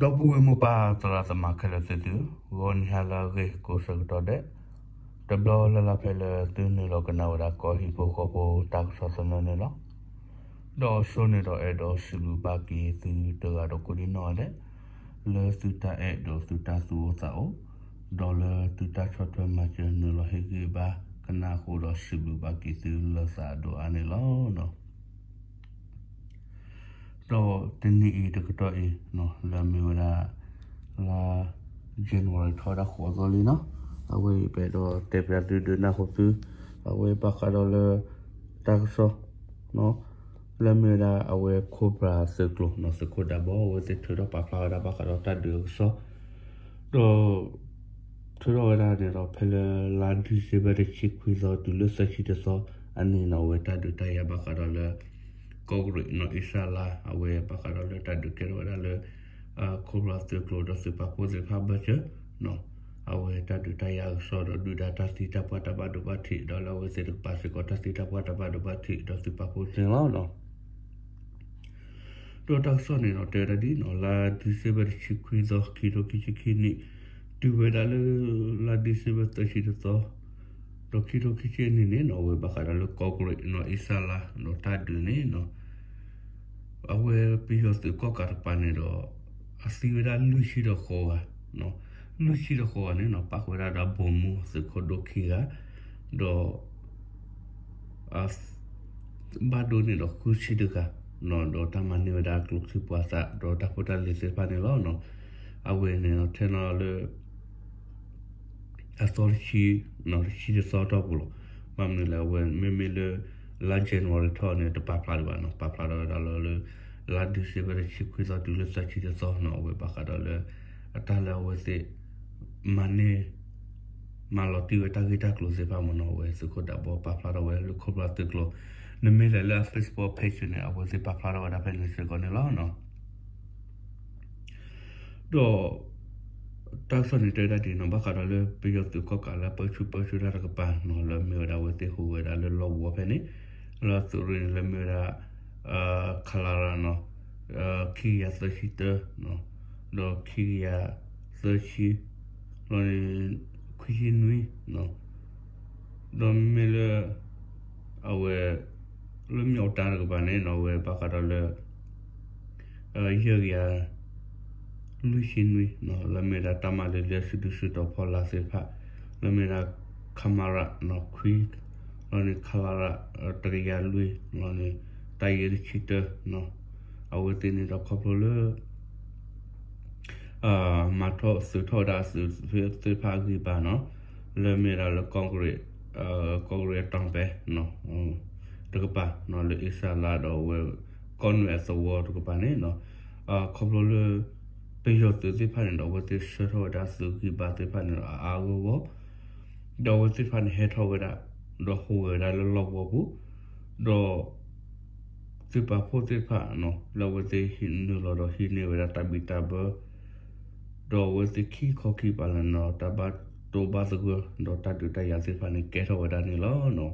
ဒီပုၢ်ဝဲၢ်မိၢ်ပၢ်သရၣ်သမါခဲလၢာ်သ့ၣ်သု, ဂီၤနံၤဟါလၢအဂ့ၤကိးဆၢကတီၢ်ဒဲး, တဘျီလၢ်လၢ်ဖဲလၢသုနုာ်လီၤကနၣ်ဝဲဒၣ်ကီၢ်ဟံၣ်ဖိဃီဖိတၢ်ကစီၣ်သနၢၣ်န့ၣ်လီၤ. ဒီးဆိန့ၣ်ဒီးအဲၣ်ဒိးစံးဘျုးဘၣ်က့ၤသုတဂၤဒီးကိးဒံနီၢ်ဂၤဒဲး, လၢသုတၢ်အဲၣ်ဒီးသုတၢ်သူၣ်အိၣ်သးအိၣ်, ဒီးလၢသုတၢ်ဆီၣ်ထွဲမၤစၢၤနုာ်လီၤဟ့ၣ်ဂံၢ်ဘါကနၣ်အဃိဒီးစံးဘျုးဘၣ်က့ၤသုလၢသးအဒိၣ်အါန့ၣ်လီၤ. ဒီးတနံၤအံၤတကတီၢ်အံၤ လၢအမ့ၢ်ဝဲဒၣ် လါ January ထီၣ်ဝဲဒၣ်ဃိးသီလံနီၤ, အဝဲအံၤပအဲၣ်ဒိးတဲပၠးသုဒုးနၢ်ဟူသု, အဝဲဘၣ်ဃးဒီးလၢ တၢ်ကစီၣ် လၢအမ့ၢ်ဝဲဒၣ်အဝဲ Cobra သုးကျိၤနီၤ သုးခိၣ်ဒးဘီ အဝဲသ့ၣ်ထုးထီၣ်ပာ်ဖျါဝဲဒၣ်ဘၣ်ဃးဒီးတၢ်ဒုးအကစီၣ်, ဒီး ထုးထီၣ်ဝဲဒၣ်န့ၣ်ဒီး ဖဲလၢလါ December တဆံခွံသီတုၤလၢသၢဆံတသီအနံၤနီၤ အဝဲတၢ်ဒုးတၢ်ယၤဘၣ်ဃးဒီးလၢ ကီၢ်ကရံးနီၤ အ့စၢ်လါ အဝဲဘၣ်ဃးဒီးလၢတၢ်ဒုးကဲထီၣ်ဝဲဒၣ်လၢ Cobra သုးကျိၤဒီးသုးပာ်ဖှိၣ်သ့ၣ်တဖၣ်ဘၢၣ်စၢၤနီၤ, အဝဲတၢ်ဒုးတၢ်ယၤအကစီၣ်ဒီးဒုၣ်ဒါတၢ်သံတၢ်ပှၢ်တၢ်ဘၣ်ဒိဘၣ်ထံး ဒီးလၢအဝဲသ့ၣ်တကပၤစ့ၢ်ကီးတၢ်သံတၢ်ပှၢ်တၢ်ဘၣ်ဒိဘၣ်ထံးဒီးသုးပာ်ဖှိၣ်သ့ၣ်န့ၣ်လီၤ. ဒီးတၢ်ကစီၣ်န့ၣ်ဒီးတဲဝဲဒၣ်ဒ်နီၤ လါ December တဆံခွံသီ ခံထိခံဆံခံနံၣ်, တုၤဝဲဒၣ်လၢ လါ December သၢဆံတသီ ဒီးခံထိခံဆံနံၣ်န့ၣ်နီၤ အဝဲဘၣ်ဃးဒီးလၢကီၢ်ကရံးနီၤ အ့စၢ်လါ ဒီးတၢ်ဒုးန့ၣ်နီၤ အဝဲပယီၤသုးကီၣ်ကးတကပၤန့ၣ်ဒီး အသံဝဲဒၣ်လွံၢ်ဆံဒီးဃိးဂၤ, လွံၢ်ဆံဒီးဃိးဂၤန့ၣ်နီၤ ပာ်ဃုာ်ဝဲဒၣ်ဒီး ဗိုလ်မှူး သုးခိၣ်ဒိၣ်ခံဂၤ, ဒီး ဘၣ်ဒိန့ၣ်ဒီးဃုဆံတဂၤ, ဒီးတၢ်မၤန့ၢ်ဝဲဒၣ်ကျိချံမျိာ်သၣ် ဒီးတၢ်ဖိတၢ်လံၤသ့ၣ်တဖၣ်န့ၣ်လီၤ. အဝဲန့ၣ်ဒီးထဲနီၤလၢ အသီတဆံ, တဆံတသီတီၢ်ပူၤလီၤ. ဘၣ်မနုၤလဲၣ် အဝဲမ့မ့ၢ်လၢ လါ January ထီၣ်န့ၣ် တပာ်ဖျါဒံးဘၣ်နီၤ, ပာ်ဖျါထီၣ်ဝဲဒၣ်လီၤလၢ လါ December တဆံခွံသီတုၤလၢသၢဆံတသီနီၤ အဝဲဘၣ်ဃးဒီးလၢ အတၢ်လၢအဝဲသ့ၣ် မၤန့ၢ် မၤလီၤတံၢ်ဝဲတၢ်ဂ့ၢ်တၢ်ကျိၤသ့ၣ်တဖၣ်မ့ၢ်နီၤ အဝဲသုးခိၣ်ဒးဘီပာ်ဖျါထီၣ်ဝဲလၢ Cobra သုးကျိၤ, နမ့ၢ်လဲၤလၢအ Facebook page န့ၣ် အဝဲသ့ၣ်ပာ်ဖျါထီၣ်ဝဲဒၣ်ဖဲန့ၣ်စ့ၢ်ကီးန့ၣ်လီၤ. ဒီး တၢ်ကစီၣ်န့ၣ်တဲဝဲဒၣ်ဒ်နီၤ ဘၣ်ဃးဒီးလၢပယီၤသုးကီၣ်ကးလၢပၢဆူၣ်ပၢဆူၣ်တၢ်တကပၤနီၤ လၢမ့ၢ်ဝဲဒၣ်အဝဲသ့ၣ်ဟူးဂဲၤဒၣ်လၢလီၢ်ဘှီဖဲန့ၣ်, လၢသုးရ့ၣ်န့ၣ် လၢမ့ၢ်ဝဲဒၣ် ခလရနီၤ ခံကယၤသၢဆံတၢ ဒီးခံကယၤသၢဆံ လီၤန့ၣ် ခွံဆံနွံ ဒီးမ့မ့ၢ်လၢ အဝဲ လၢမ့ၢ်အတၢ်တကပၤန့ၣ်နီၤ အဝဲဘၣ်ဃးဒီးလၢ ယဲၢ်ကယၤ လွံၢ်ဆံနွံ လၢမ့ၢ်ဒၣ်တၢ်မၤလၢလၢဆူဒူဆူတီၤဖီလာ်သ့ၣ်တဖၣ် လၢမ့ၢ်ဒၣ် ခမရ ခွံ လီၤန့ၣ် ခလရ တကယၤလွံၢ် လီၤန့ၣ် တၢ်ယဲၢ်တဆံတၢ အဝဲသ့ၣ်န့ၣ်ဒီးခီဖျိလၢ မၤထီၣ်သုးထီၣ်ဝဲဒၣ်အသုးသ့ၣ်တဖၣ်အဂံၢ်ဘါနီၤ လၢမ့ၢ်ဒၣ်လၢ ကီၢ်ကရ့းအတီၢ်ပဲ တကပၤလၢအ့စၢ်လါဒီးအဝဲ ကီၢ်နွဲၣ်အသဝီတကပၤန့ၣ် ခီဖျိလၢ ပယီၤသုးသ့ၣ်တဖၣ်န့ၣ်ဒီး အဝဲသ့ၣ်ဆှၢထီၣ်ဝဲဒၣ်သုးဂံၢ်ဘါသ့ၣ်တဖၣ်န့ၣ်ဒီးအါအါဂီၢ်ဂီၢ် ဒီးအဝဲသ့ၣ်တဖၣ်န့ၣ်ဟဲထီၣ်ဝဲဒၣ် ဒီးဟူးဂဲၤဝဲဒၣ်လၢလီၢ်ဘှီပူၤ ဒီး သုးပာ်ဖှိၣ်သ့ၣ်တဖၣ် လၢအဝဲသ့ၣ်ဟံးနုာ်လီၤဒီးဟံးန့ၢ်ဝဲဒၣ်တၢ်ဘံၣ်တၢ်ဘၢ ဒီးအဝဲသ့ၣ်ခံခီခံပၤလၢာ်န့ၣ်ဒီး တၢ်ဘၣ်တိၢ်ဘၣ်သဂၢၢ် ဒီးတၢ်ဒုးတၢ်ယၤသ့ၣ်တဖၣ်န့ၣ်ကဲထီၣ်ဝဲဒၣ်န့ၣ်လီၤ.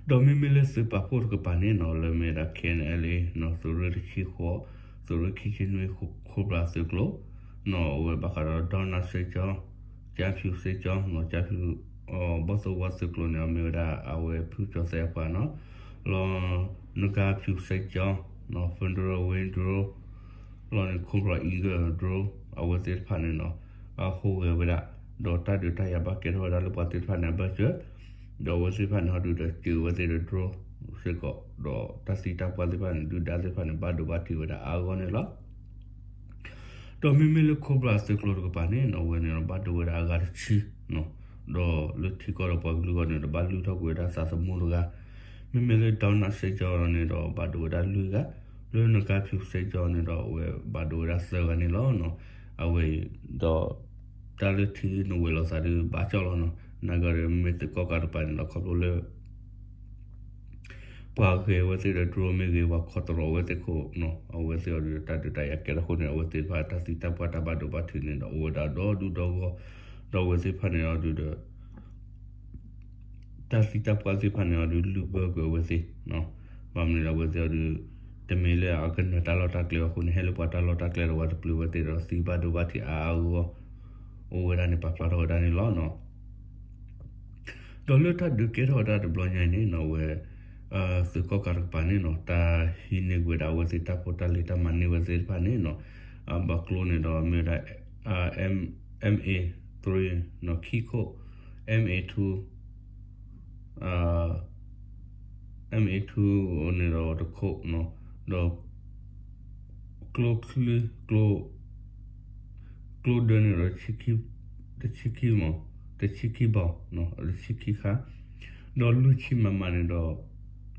ဒီးမ့မ့ၢ်လၢသုးပာ်ဖှိၣ်တကပၤန့ၣ်နီၤ လၢမ့ၢ်ဒၣ် KNLA နီၤ သုးရ့ၣ်တဆံဃိး သုးရ့ၣ်ခံဆံနွံ ခိးဘြၢ်သုးကျိၤ နီၤ အဝဲဘၣ်ဃးဒီး ဒီနၢ်စ့ကၠီ ကၠါဖၠူၤစ့ကၠီ နီၤ ကၠါဖၠူၤ ဘီၣ်သိၣ်ဝါသုးကျိၤန့ၣ် အမ့ၢ်ဝဲဒၣ်အဝဲဖုကၠီၤသဲအပှၤနီၤ လီၤ နကါဖၠူၤစ့ကၠီ နီၤ Federal Wing Drone လီၤန့ၣ် ခိးဘြၢ် Eagle Drone အဝဲသ့ၣ်တဖၣ်န့ၣ်နီၤ အဟူးဂဲၤဝဲဒၣ် ဒီးတၢ်ဒုးတၢ်ယၤဘၣ်ကဲထီၣ်ဝဲဒၣ်လၢပှၤသ့ၣ်တဖၣ်န့ၣ်အဘၢၣ်စၢၤ ဒီးအဝဲသ့ၣ်တဖၣ်န့ၣ်ဟီဒုးဒီးစၢၤဝဲသ့ၣ်ဒီး drone စ့ၢ်ကီး ဒီးတၢ်သံတၢ်ပှၢ်သ့ၣ်တဖၣ်န့ၣ် ဒုၣ်ဒါသ့ၣ်တဖၣ်န့ၣ် ဘၣ်ဒိဘၣ်ထံးဝဲဒၣ်အါဂီၢ်န့ၣ်လီၤ. ဒီးမ့မ့ၢ်လၢခိးဘြၢ်သုးကျိၤတကပၤန့ၣ်နီၤ အဝဲန့ၣ်ဒီး ဘၣ်ဒိဝဲဒၣ်အဂၤတဆံ ဒီးလၢထံကီၢ်ဒီးပှၤကလုာ်အဂီၢ်န့ၣ်ဒီး ဘၣ်လုၢ်ထီၣ်ကွံာ်ဝဲဒၣ်သးသမူတဂၤ, မ့မ့ၢ်လၢ ဒီနၣ်စ့ကၠီန့ၣ်ဒီး ဘၣ်ဒိဝဲဒၣ်လွံၢ်ဂၤ, လၢနကါဖၠူၤစ့ကၠီန့ၣ်ဒီး အဝဲဘၣ်ဒိဝဲဒၣ်သၢဂၤန့ၣ်လီၤ. အဝဲအံၤဒီး တၢ်လၢထံနဝဲၤလိာ်သးဒုးဘၣ်ကၠီၣ်လီၤနီၤ, နာ်က့ဒီး မ့မ့ၢ်သုးကီၣ်ကးတကပၤန့ၣ်ဒီး ခီဖျိလၢ ပှၤဂဲၤဝဲသ့ၣ်ဒီး drone မ့ၢ်ဂ့ၤ ပှၤခိးတရီၤဝဲသ့ၣ်ခိၣ်နီၤ, အဝဲသ့ၣ်အီၤဒုးတၢ်ဒုးတၢ်ယၤကဲထီၣ်အဃိန့ၣ် အဝဲသ့ၣ်တဖၣ်တၢ်သံတၢ်ပှၢ်တၢ်ဘၣ်ဒိဘၣ်ထံးန့ၣ်ဒီး အိၣ်ဝဲဒၣ်ဒီဒူၣ်ဒီဂီၢ်, ဒီးအဝဲသ့ၣ်တဖၣ်န့ၣ်အီၤဒုးဒီး တၢ်သံတၢ်ပှၢ်သ့ၣ်တဖၣ်န့ၣ်အီၤဒုး လုၢ်ဘၢကွံာ်အဝဲသ့ၣ်, ဘၣ်မနုၤဒီးအဝဲသ့ၣ်အီၤဒုး တမ့ၢ်လၢအကနၢၤတၢ်လီၢ်တၢ်ကျဲအဃိန့ၣ် ဟဲလၢပှၤတၢ်လီၢ်တၢ်ကျဲဒီးပှၤတပျုာ်ဝဲသ့ၣ်ဒီးသံဘၣ်ဒိဘၣ်ထံးအါအါဂီၢ်ဂီၢ် အိၣ်ဝဲဒၣ်န့ၣ် ပာ်ဖျါထီၣ်ဝဲဒၣ်န့ၣ်လီၤ. ဒီးလၢတၢ်ဒုးကဲထီၣ်ဝဲဒၣ်တဘျီညါအံၤန့ၣ်နီၤ အဝဲ သုးကီၣ်ကးတကပၤန့ၣ်နီၤ တၢ်ဟံးန့ၢ်ကွံာ်ဝဲဒၣ်အဝဲသ့ၣ်တၢ်ဖိတၢ်လံၤတၢ်မၤန့ၢ်ဝဲသ့ၣ်တဖၣ်န့ၣ်နီၤ အဘၣ်ကျိန့ၣ်ဒီးမ့ၢ်ဝဲဒၣ် MA three နီၤ ခံခိၣ် MA two MA two န့ၣ်ဒီးတခိၣ် ဒီး ကျိချံ ကျိ ကျိဒၢန့ၣ်ဒီး တဆံခံမး တဆံခံဘီ တဆံခံခါ ဒီးလွံၢ်ဆံမမန့ၣ်ဒီး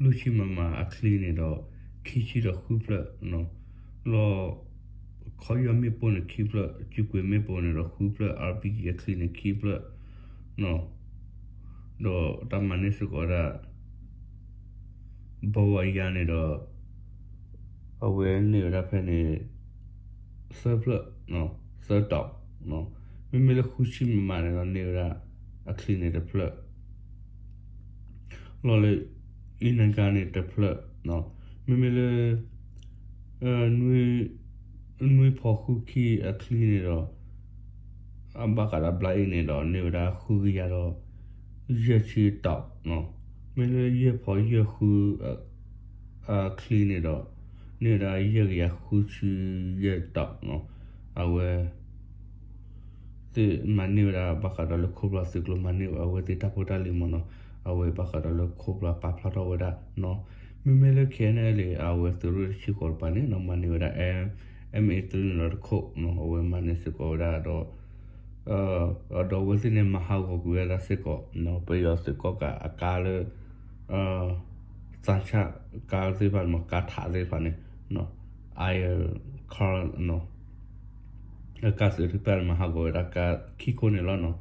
လွံၢ်ဆံမမအချံန့ၣ်ဒီး ခံဆံဒီးဃုဖျၢၣ် လီၤ ခီယီၢ်မ့ၣ်ပိၢ်န့ၣ်ခံဖျၢၣ် ကံကွ့ၤမ့ၣ်ပိၢ်န့ၣ်ဒီးဃုဖျၢၣ် RPG အချံန့ၣ်ခံဖျၢၣ် ဒီးတၢ်မၤန့ၢ်စ့ၢ်ကီးဝဲဒၣ် ဘီဝါယါန့ၣ်ဒီး အဝဲန့ၢ်ဝဲဒၣ်ဖဲန့ၣ် သၢဖျၢၣ် သၢတီၤ မ့မ့ၢ်လၢဃုဆံမမန့ၣ်ဒီးန့ၢ်ဝဲဒၣ် အချံန့ၣ်တဖျၢၣ် လီၤလၢ အံနကါန့ၣ်တဖျၢၣ် မ့မ့ၢ်လၢ နွံဖီဃုခံအချံန့ၣ်ဒီး အဘၣ်ဃးဒီးဘျါအ့ၣ်န့ၣ်ဒီး န့ၢ်ဝဲဒၣ်ဃုကယၤဒီး ယဲၢ်ဆံတီၤ မ့ၢ်လၢယဲၢ်ဖီယဲၢ်ဃု အချံန့ၣ်ဒီး န့ၢ်ဝဲဒၣ်ယဲၢ်ကယၤဃုဆံယဲၢ်တီၤ အဝဲ သ့ၣ်မၤန့ၢ်ဝဲဒၣ်ဘၣ်ဃးဒီးလၢခိၣ်ဖျီသုးကျိၤ မၤန့ၢ်ဝဲအဝဲသ့ၣ်တၢ်ဖိတၢ်လံၤမ့ၢ်နီၤ အဝဲဘၣ်ဃးဒီးလၢခိၣ်ဖျီပာ်ဖျါထီၣ်ဝဲဒၣ်နီၤ မ့မ့ၢ်လၢ ခဲအံၤန့ၣ်လံ အဝဲသုးရ့ၣ်တဆံဃိးတကပၤန့ၣ်နီၤ မၤန့ၢ်ဝဲဒၣ် MA three န့ၣ်ဒီးတခိၣ်နီၤ အဝဲမၤန့ၢ်စ့ၢ်ကီးဝဲဒၣ်ဒီး ဒီးအဝဲသ့ၣ်န့ၣ်မၤဟးဂီၤကွံာ်ဝဲဒၣ်စ့ၢ်ကီးနီၤ ပယီၤသုးကီၣ်ကးအကါလၢ သးဆၣ်ကါသ့ၣ်တဖၣ်န့ၣ် ကါထးသ့ၣ်တဖၣ်န့ၣ် Air Car နီၤ အကါသုးတဖၣ်န့ၣ် မၤဟးဂီၤဝဲဒၣ်ကါခံခိၣ်န့ၣ်လီၤ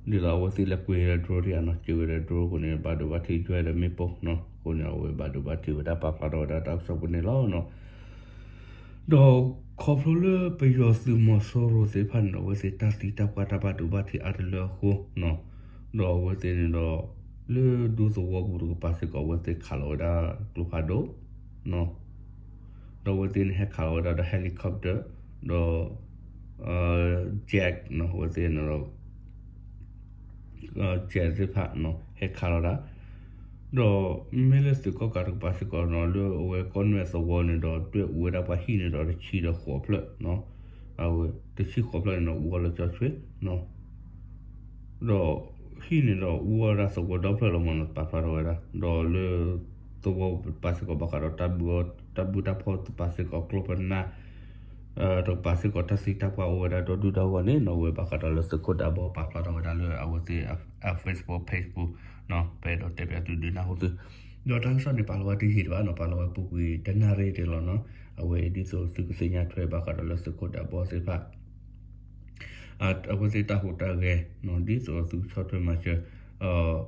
နီၤ ဒ်သိးအဝဲသ့ၣ်လဲၤကွံာ်ဝဲဒၣ် drone ဒံးဧါနီၤ က့ၤဝဲဒၣ် drone အဃိန့ၣ် ဘၣ်ဒိဘၣ်ထံးယွဲဒီးမ့ၣ်ပိၢ်နီၤ အဃိန့ၣ် အဝဲဘၣ်ဒိဘၣ်ထံးဝဲဒၣ်ပာ်ဖျါထီၣ်ဝဲဒၣ်တၢ်ကစီၣ်ပူၤန့ၣ်လီၤနီၤ ဒီးခီဖျိလၢပယီၤသုးမီၤစိရိၤသ့ၣ်တဖၣ်န့ၣ်ဒီး အဝဲသ့ၣ်တၢ်သံတၢ်ပှၢ်တၢ်ဘၣ်ဒိဘၣ်ထံးအါတလၢအဃိနီၤ ဒီးအဝဲသ့ၣ်န့ၣ်ဒီး လၢဒူသဝီပူၤတကပၤစ့ၢ်ကီး အဝဲသ့ၣ်ခးလီၤဝဲဒၣ်ကျိဖးဒိၣ်နီၤ ဒီးအဝဲသ့ၣ်န့ၣ်ဟဲခးလီၤဝဲဒၣ်ဒီး helicopter ဒီး jet နီၤ အဝဲသ့ၣ်န့ၣ်ဒီး jet သ့ၣ်တဖၣ်နီၤ ဟဲခးလီၤဒၣ် ဒီးမ့မ့ၢ်လၢသုးကီၣ်ကးတကပၤစ့ၢ်ကီးနီၤ လၢအဝဲကီၢ်နဲၣ်သဝီန့ၣ်ဒီး တွဲၣ်အူဝဲဒၣ်ပှၤဟံၣ်န့ၣ်ဒီး တဆံဒီးဃိးဖျၢၣ်နီၤ အဝဲတဆံဃိးဖျၢၣ်န့ၣ်ဒီး အူအီၤလၢကၠီဆွ့နီၤ ဒီးဟံၣ်န့ၣ်ဒီး အူအီၤဝဲဒၣ်သဝီဒီဖျၢၣ်လီၤမ့ၢ်နီၤ ပာ်ဖျါထီၣ်ဝဲဒၣ် ဒီးလၢသဝီပၤစ့ၢ်ကီး ဘၣ်ဃးဒီး တၢ်ဘုၣ်တၢ်ဖှီၣ်တကပၤစ့ၢ်ကီး ကျိဖနၢ် တကပၤစ့ၢ်ကီး တၢ်သံတၢ်ပှၢ်အိၣ်ဝဲဒၣ်ဒီဒူၣ်ဒီဂီၢ်န့ၣ်နီၤ အဝဲဘၣ်ဃးဒီးလၢသုးခိၣ်ဒးဘီပာ်ဖျါထီၣ်ဝဲဒၣ်လၢအဝဲသ့ၣ်အ Facebook page ပူၤနီၤ ပအဲၣ်ဒိးတဲပၠးသုဒုးနၢ်ဟူသု ဒီးတၢ်ကစီၣ်န့ၣ် ပာ်လီၤဝဲတယံာ်တဘၣ်နီၤ ပာ်လီၤဝဲပူၤကွံာ်တနၣ်ရံၣ်တ့ၢ်လီၤနီၤ အဝဲဒ်သိးသုကသ့ၣ်ညါထွဲဘၣ်ဃးဒီးလၢသုးခိၣ်ဒးဘီသ့ၣ်တဖၣ် အဝဲသ့ၣ်တၢ်ဟူးတၢ်ဂဲၤနီၤ ဒ်သိးသုကဆီၣ်ထွဲမၤစၢၤ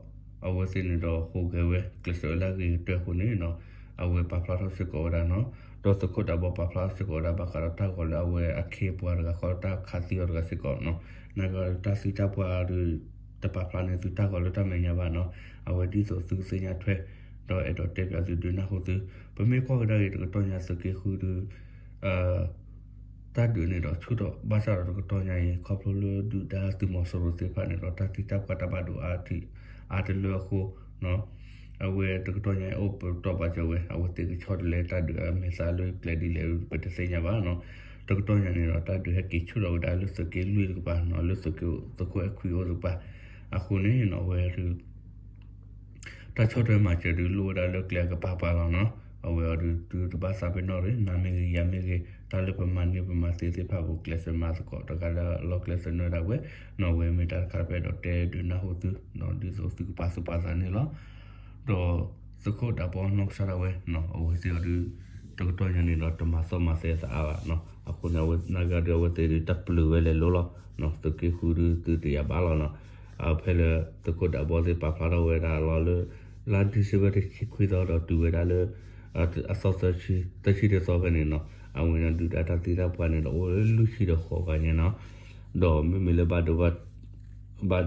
အဝဲသ့ၣ်န့ၣ်ဒီးဟူးဂဲၤဝဲ ကျဲးစၢးဝဲလၢအဂ့ၤကတၢၢ်အဃိန့ၣ်နီၤ အဝဲပာ်ဖျါထီၣ်စ့ၢ်ကီးဝဲဒၣ်နီၤ ဒီးသုးခိၣ်ဒးဘီပာ်ဖျါစ့ၢ်ကီးဝဲဒၣ် ဘၣ်ဃးဒီးတၢ်ဂီၤလၢအဝဲအခ့အပှၤတဂၤဃီ တၢ်ခးသံအီၤတဂၤစ့ၢ်ကီးနီၤ နာ်က့တၢ်သံတၢ်ပှၢ်ဒီး တပာ်ဖျါန့ၢ်သုတၢ်ဂီၤလၢတၢ်မဲာ်ညါဘၣ်နီၤ အဝဲဒ်သိးသုကသ့ၣ်ညါထွဲ ဒီးအဲၣ်ဒိးတဲပၠးသုဒုးနၢ်ဟူသု ပမ့ၢ်ကွၢ်ကဒါက့ၤတကတီၢ်ညါသုးက့ဃုဒုး တၢ်ဒုးန့ၣ်ဒီးဆူၣ်ထီၣ် ဘၣ်ဆၣ်ဒီးတကတီၢ်ညါအံၤ ခီဖျိလၢဒုၣ်ဒါသုးမီၤစိရိၤသ့ၣ်တဖၣ်န့ၣ်ဒီး တၢ်သံတၢ်ပှၢ်တၢ်ဘၣ်ဒိအါထီၣ် အါတလၢအဃိ အဝဲတကတီၢ်ညါအံၤအိၣ်ပတီၢ်ဘၣ်စၢၤဝဲ အဝဲသ့ၣ်ကဆီတလဲတၢ်ဒုးအမဲာ်သၣ်လၢကျဲဒ်လဲၣ် ပတသ့ၣ်ညါဘၣ်နီၤ တကတီၢ်ညါန့ၣ်ဒီး တၢ်ဒုးဟဲက့ၤဆူၣ်ထီၣ်ဝဲဒၣ်လၢသုးက့လွံၢ်တကပၤနီၤ လၢသုးက့ သုးခိၣ်အဲၣ်ခွံအိၣ်တကပၤ အဃိန့ၣ်နီၤ အဝဲဒုး တၢ်ဆီၣ်ထွဲမၤစၢၤဒုးလိၣ်ဝဲဒၣ်လၢကျဲအကပၤပၤလီၤနီၤ အဝဲအီၤဒုး သုတဘၣ်သးပ့ၤနီၣ်ရ့ၣ် နၤမ့ၢ်ဂ့ၤ ယၤမ့ၢ်ဂ့ၤ တၢ်လၢပမၤန့ၢ်ပမၤသ့သ့ၣ်တဖၣ် ပကျဲးစၢးမၤသကိးတဂၤလၢအလီၢ်ကျဲသနၢၣ်ဒၣ်ဝဲနီၤ အဝဲမ့ၢ်တၢ်တခါလၢပအဲၣ်ဒိးတဲဒုးနၢ်ဟူသုနီၤ ဒ်သိးသုကပာ်သူၣ်ပာ်သးန့ၣ်လီၤ ဒီးသုးခိၣ်ဒးဘီနီၢ်ကစၢ်ဒၣ်ဝဲနီၤ အဝဲသ့ၣ်အီၤဒုး တကတီၢ်ညါန့ၣ်ဒီးတမၤသီၣ်မၤသဲသးအါဘၣ်နီၤ အဃိန့ၣ် အဝဲနာ်က့ဒုး အဝဲသ့ၣ်ဒုးတၢ်ပျုာ်ဝဲလဲၤလိၤလီၤ သုးက့ဃုဒုးသုတယာ်ဘၣ်လီၤနီၤ ဖဲလၢသုးခိၣ်ဒးဘီသ့ၣ်ပာ်ဖျါထီၣ်ဝဲဒၣ်လီၤလၢ လါ December တဆံခွံသီဒီးတုၤဝဲဒၣ်လၢ အသီသၢဆံ သၢဆံတသီဖဲန့ၣ်နီၤ အဝဲန့ၣ်ဒုၣ်ဒါတၢ်သံတၢ်ပှၢ်န့ၣ်ဒီးအိၣ်လၢလွံၢ်ဆံဒီးဃိးဂၤညါနီၤ ဒီးမ့မ့ၢ်လၢဘၣ်ဒိဘၣ်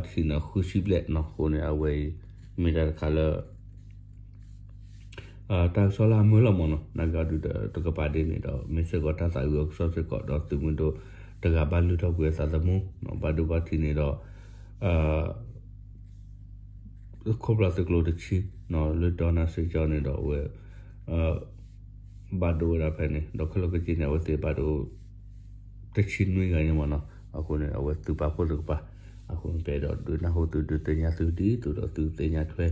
ထံးန့ၣ် ဃုဆံဘျဲၣ်နီၤ အဃိန့ၣ် အဝဲအံၤ မ့ၢ်တၢ်တခါလၢ တၢ်ကစီၣ်လၢအမုာ်လီၤမးနီၤ နာ်က့အီၤဒုးဒီးတကပၤဒ်န့ၣ်ဒီး မ့ၢ်စ့ၢ်ကီးတၢ်သးအုးအကစီၣ်စ့ၢ်ကီး ဒီးသုးမုၢ်ဒိၣ်တဂၤဘၣ်လုၢ်ထီၣ်ကွံာ်အသးသမူ ဘၣ်ဒိဘၣ်ထံးန့ၣ်ဒီး ခိၣ်ဖျီၣ်သုးကျိၤတဆံ လၢဒီနၢ်စ့ကၠီန့ၣ်ဒီးအဝဲ ဘၣ်ဒိဝဲဒၣ်ဖဲန့ၣ် ဒီးခဲလၢာ်ခဲဆ့န့ၣ် အဝဲသ့ၣ်ဘၣ်ဒိ တဆံနွံဂၤန့ၣ်မးနီၤ အဃိန့ၣ် အဝဲသုးပာ်ဖှိၣ်တကပၤ အဃိန့ၣ် ပအဲၣ်ဒိးဒုးနၢ်ဟူသုဒုးသ့ၣ်ညါသုဒ်သိးဒီးသုသ့ၣ်ညါထွဲ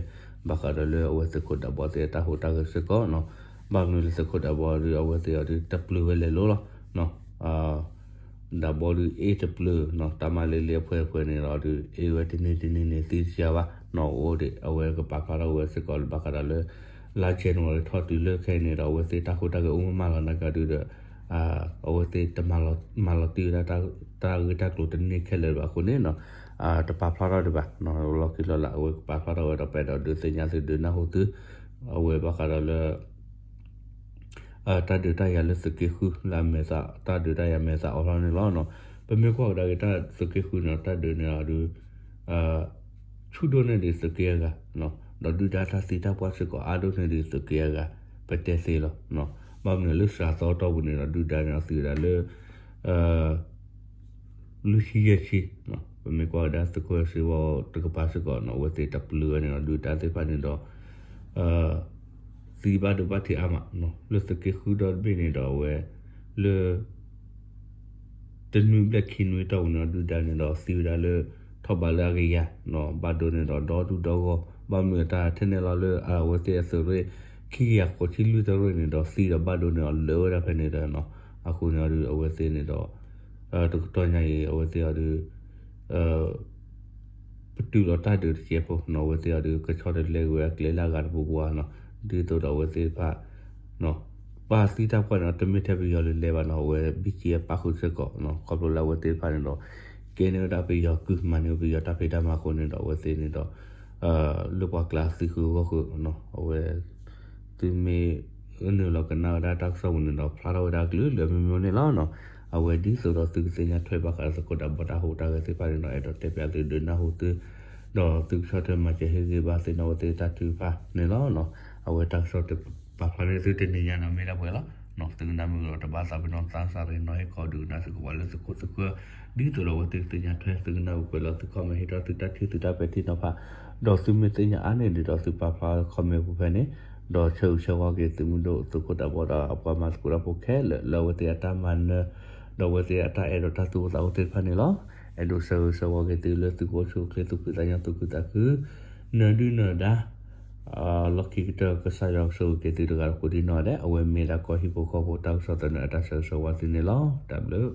ဘၣ်ဃးဒီးလၢအဝဲသုးခိၣ်ဒးဘီသ့ၣ်အတၢ်ဟူးတၢ်ဂဲၤစ့ၢ်ကီးနီၤ ဘၣ်မနုၤလၢသုးခိၣ်ဒးဘီဒုး အဝဲသ့ၣ်အီၤဒုးတပျုာ်ဝဲလဲၤလိၤလီၤ ဒးဘီဒုးအ့ၣ်တပျုာ်နီၤ တၢ်မၤလၢလၢအဖှဲးအဖှဲးန့ၣ်ဒီးဒုး အ့ၣ်ဝဲတနံၤတနံၤန့ၣ်သံတစှၤဘၣ်နီၤ အိၣ်ဒံး အဝဲကပာ်ဖျါထီၣ်ဝဲစ့ၢ်ကီးလၢဘၣ်ဃးဒီးလၢ လါ January ထီၣ်တုၤလၢခဲအံၤန့ၣ်ဒီး အဝဲသ့ၣ်တၢ်ဟူးတၢ်ဂဲၤအိၣ်မးမးလီၤ နာ်က့ဒုးဒီး အဝဲသ့ၣ်တမၤလီၤတံၢ်ဝဲဒၣ် တၢ်ဂ့ၢ်တၢ်ကျိၤတန့ၢ်ခဲလၢာ်ဘၣ်အဃိန့ၣ်နီၤ တပာ်ဖျါထီၣ်ဒံးဘၣ် လီၢ်ခံလီၢ်လၢ် အဝဲကပာ်ဖျါထီၣ်ဝဲဒီး ပအဲၣ်ဒိးဒုးသ့ၣ်ညါသုဒုးနၢ်ဟူသု အဝဲဘၣ်ဃးဒီးလၢ တၢ်ဒုးတၢ်ယၤလၢသုးက့ဃုလၢအမဲာ်သး တၢ်ဒုးတၢ်ယၤမဲာ်သးအီၤထီၣ်န့ၣ်လီၤ. ပမ့ၢ်ကွၢ်ကဒါက့ၤတၢ်သုးက့ဃုန့ၣ် တၢ်ဒုးန့ၣ်အီၤဒုး ဆူၣ်ဒိၣ်န့ၢ်ဒံးသုးက့အဂၤ ဒီးဒုၣ်ဒါတၢ်သံတၢ်ပှၢ်စ့ၢ်ကီးအါဒိၣ်န့ၢ်ဒံးသုးက့အဂၤ ပတဲသ့လီၤ. ဘၣ်မနုၤလၢစှၤသီအတီၢ်ပူၤန့ၣ်ဒီး ဒုၣ်ဒါန့ၣ်အီၤသံဝဲဒၣ်လၢ လွံၢ်ဆံယဲၢ်ဆံ ပမ့ၢ်ကွၢ်ကဒါသုးခိၣ်စ့ဝါတကပၤစ့ၢ်ကီးန့ၣ် အဝဲသ့ၣ်တပျုာ်ဝဲန့ၣ်ဒီး ဒုၣ်ဒါသ့ၣ်တဖၣ်န့ၣ်ဒီး သံဘၣ်ဒိဘၣ်ထံးအါမး လၢသုးက့ဃုဒီတဘ့ၣ်န့ၣ်ဒီးအဝဲ လၢ တနွံဘျဲၣ်ခံနွံတီၢ်ပူၤန့ၣ်ဒီး ဒုၣ်ဒါန့ၣ်ဒီးသံဝဲဒၣ်လၢ ထီၣ်ဘးလၢအကယၤ ဘၣ်ဒိန့ၣ်ဒီးဒီဒူၣ်ဒီဂီၢ် ဘၣ်မနုၤအတၢ်ထဲန့ၣ်လီၤလၢအဝဲသ့ၣ်အသုးရ့ၣ် ခံကယၤဃိးဆံလွံၢ်သရ့ၣ်န့ၣ်ဒီးသံဒီးဘၣ်ဒိန့ၣ်ဒီးလၢာ်ဝဲဒၣ်ဖဲန့ၣ်ဒီး အဃိန့ၣ်ဒီး အဝဲသ့ၣ်န့ၣ်ဒီး တကတီၢ်ညါအံၤ အဝဲသ့ၣ်အီၤဒုး ပတုာ်လီၤတၢ်ဒုးတစဲးဖိနီၤ အဝဲသ့ၣ်အီၤဒုး ကဆီတလဲက့ၤဝဲအကျဲလၢအဂၤတပူၤပူၤဧါနီၤ ဒ်သိးဒီးအဝဲသ့ၣ်တဖၣ် ပှၤသံတၢ်ပှၢ်န့ၣ် တမ့ၢ်ထဲပယီၤလၢလဲၤဘၣ်နီၤ အဝဲ ဘံၣ်ကၠံ အပၣ်ဃုာ်စ့ၢ်ကီး ခီဖျိလၢအဝဲသ့ၣ်တဖၣ်န့ၣ်ဒီး ကဲန့ၢ်ဝဲဒၣ်ပယီၤကုၢ် မၤန့ၢ်ပယီၤတၢ်ဖံးတၢ်မၤအဃိန့ၣ်ဒီး အဝဲသ့ၣ်န့ၣ်ဒီး လၢပှၤကျါသံဃုာ်ဂီၢ်ဃုာ်နီၤ အဝဲ သုမ့ၢ်နုာ်လီၤကနၣ်ဝဲဒၣ်တၢ်ကစီၣ်ပူၤန့ၣ်ဒီး ဖျါထီၣ်ဝဲဒၣ်ကလုာ်ကလုာ်မ့ၢ်မ့ၢ်န့ၣ်လီၤနီၤ အဝဲဒ်သိးဒီးသုကသ့ၣ်ညါထွဲဘၣ်ဃးဒီးသုးခိၣ်ဒးဘီတၢ်ဟူးတၢ်ဂဲၤသ့ၣ်တဖၣ်န့ၣ်ဒီး အဲၣ်ဒိးတဲပၠးသုဒုးနၢ်ဟူသု ဒီးသုကဆီၣ်ထွဲမၤစၢၤဟ့ၣ်ဂံၢ်ဘါသ့ၣ်နီၣ်ဝဲသ့ၣ်တၢ်ထုကဖၣ်န့ၣ်လီၤနီၤ အဝဲတၢ်ကစီၣ်တပာ်ဖျါန့ၢ်သုတနံၤညါန့ၣ်မ့ၢ်ဒၣ်ပှဲၤလီၤ သုကနၣ်မုာ်ဒီးတဘၣ်သးပ့ၤနီၣ်သးစၢ်ရ့နီၤ ဟ့ၣ်ခီဒုးကနၣ်သုကပှၤလၢသုခိၣ်သုဃၢၤ ဒ်သိးဒီးအဝဲသ့ၣ်ကသ့ၣ်ညါထွဲ သုကနၣ်မုာ်ပှဲၤလီၤ သု comment ဟ့ၣ်ထီၣ်သုတၢ်ထံၣ်သုတၢ်ပဲာ်ထံနီၤဖး ဒီးသုမ့ၢ်သ့ၣ်ညါအါန့ၢ်ဒံးဒီးသုပာ်ဖျါ comment ပူၤဖဲန့ၣ် ဒီးဆၢဂ့ၤဆၢဝါက့ၤသုးမုၢ်ဒိၣ်သုးခိၣ်ဒးဘီဒီးအပှၤမၤသကိးတၢ်ဖိခဲလၢာ် လၢအဝဲသ့ၣ်အတၢ်မၤနၢၤ ဒီးအဝဲသ့ၣ်အတၢ်အဲၣ်ဒိးတၢ်သူၣ်အိၣ်သးအိၣ်သ့ၣ်တဖၣ်န့ၣ်လီၤ. အဲၣ်ဒိးဆၢဂ့ၤဆၢဝါက့ၤသုလၢသုကအိၣ်ဆူၣ်အိၣ်ချ့သူၣ်ဖှံသးညီသူၣ်ခုသးခု နၢၤဒုၣ်နၢၤဒါ လီၢ်ခံကတၢၢ်ကစၢ်ယွၤကဆိၣ်ဂ့ၤက့ၤသုတဂၤတကိးဒံးနီၢ်ဒဲး အဝဲမ့ၢ်ဒၣ်ကီၢ်ဟံၣ်ဖိဃီဖိတၢ်ကစီၣ်သနၢၣ်အတၢ်ဆၢဂ့ၤဆၢဝါသုန့ၣ်လီၤ. တၢ်ဘျုး